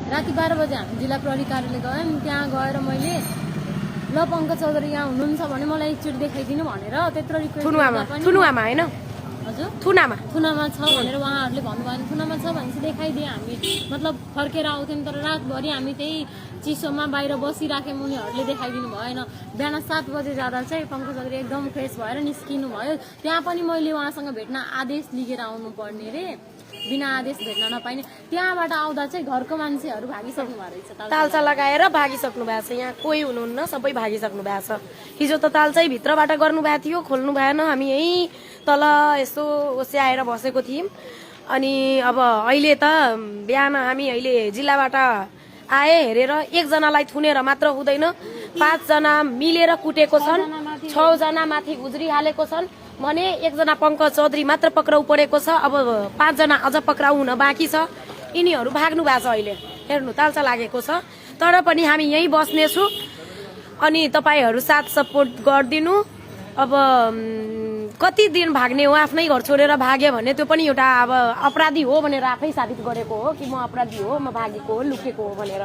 राति 12 बजे हामी जिल्ला प्रहरी कार्यालय गयौँ। त्यहाँ गएर मैले ल पंकज चौधरी यहाँ हुनुहुन्छ भने मलाई एकचोटि देखाइदिनु भनेर त्यत्रो रिक्वेस्ट थुनुवामा हैन हजुर थुनामा छ भनेर उहाँहरूले भन्नुभयो। थुनामा छ भने चाहिँ देखाइदिए हामी मतलब फर्केर आउँथ्यौँ। तर रातभरि हामी त्यही चिसोमा बाहिर बसिराख्यौँ। उनीहरूले देखाइदिनु भएन। बिहान 7 बजे जाँदा चाहिँ पंकज चौधरी एकदम फ्रेस भएर निस्किनु भयो। त्यहाँ पनि मैले उहाँसँग भेट्न आदेश लिएर आउनु पर्ने रे, बिना आदेश भेट्न नपाइने। त्यहाँबाट आउँदा चाहिँ घरको मान्छेहरू भागिसक्नु भएको रहेछ। तालचा लगाएर भागिसक्नु भएको छ। यहाँ कोही हुनुहुन्न, सबै भागिसक्नु भएको छ। हिजो त तालचा भित्रबाट गर्नु भएको थियो, खोल्नु भएन। हामी यही तल यसो ओस्याएर बसेको थियौँ। अनि अब अहिले त बिहान हामी अहिले जिल्लाबाट आए हेरेर एकजनालाई थुनेर मात्र हुँदैन, 5 जना मिलेर कुटेको छन्, 6 जना माथि गुज्रिहालेको छन् भने एकजना पंकज चौधरी मात्र पक्राउ परेको छ। अब 5 जना अझ पक्राउ हुन बाँकी छ। यिनीहरू भाग्नु भएको छ। अहिले हेर्नु तालचा लागेको छ। तर पनि हामी यही बस्नेछु अनि तपाईहरू साथ सपोर्ट गरिदिनु। अब कति दिन भाग्ने हो, आफ्नै घर छोडेर भाग्यो भने त्यो पनि एउटा अब अपराधी हो भनेर आफै साबित गरेको हो कि म अपराधी हो, म भागेको हो, लुकेको हो भनेर।